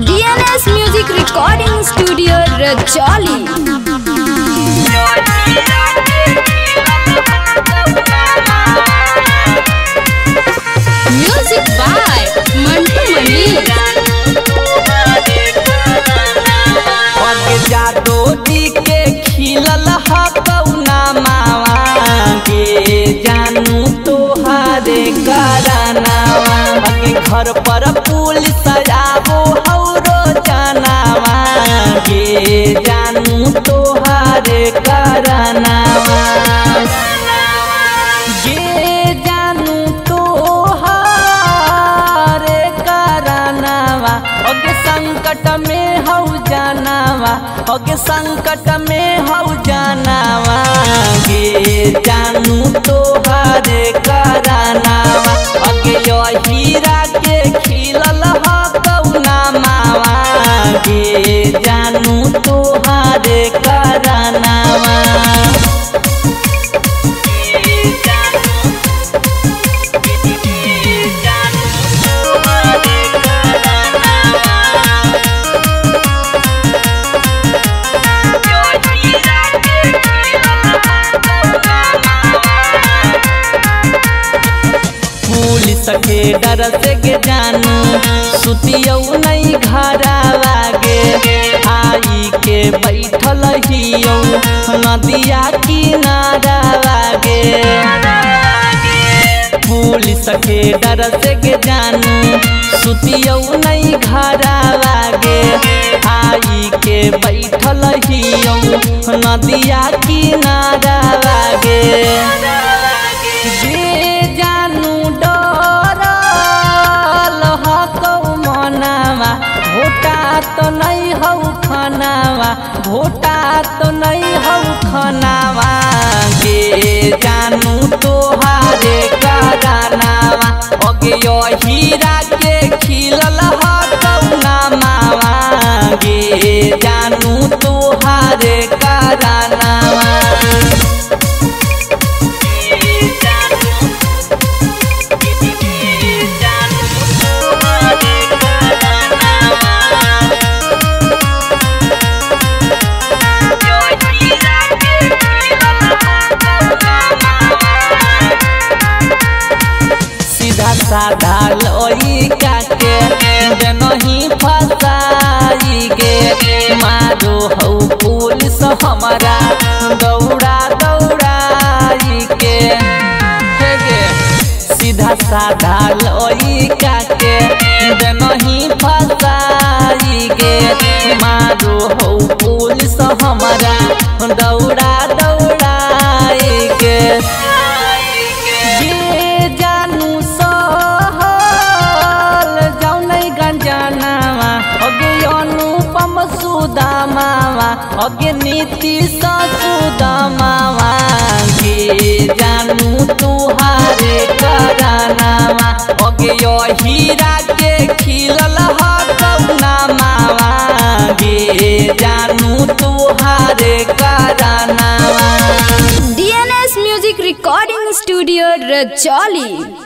DNS Music Recording Studio Rajauli. Music by Mantu Mani. Jado ji के खिलल ह कौना मावा के जानू तोहारे करानावा के घर पर पुलिस आबो हौरो जानावा के जानू तोहारे करानावा के जानू तोहारे करानावा ओके संकट में हौ जानावा ओके संकट में हौ जानावा के जानू तोहारे करानावा ओके यो हीरा के खिलल ह कौना मावा के जानू तोहारे करानावा। पुलिस के डर से के जानू सुतियौ नहीं घरावा गे आई के बैठल हियौ नदिया किनारावा गे। पुलिस के डर से के जानू सुतियौ नहीं घरावा गे आई के बैठल हियौ नदिया किनारावा गे। घोटा तो नहीं हौ खानावा घोटा तो नहीं हौ खानावा के जानू तोहारे करानावा ओगे यो हीरा के खिलल ह कौना मावा गे जानू तोहारे करानावा। सीधा साधा लइका के देनही फसाई गे मारो हौ पुलिस हमारा दौड़ा दौड़ाई के। सीधा साधा लइका के देनही फसाई गे मारो हौ पुलिस हमारा दौड़ा दौड़ाई के। सुदामावा अगे नीति सुदामावा के जानू तोहारे करानावा अगे यो हीरा के खिलल ह कौना मावा गे जानू तोहारे करानावा। DNS Music Recording Studio Rajauli.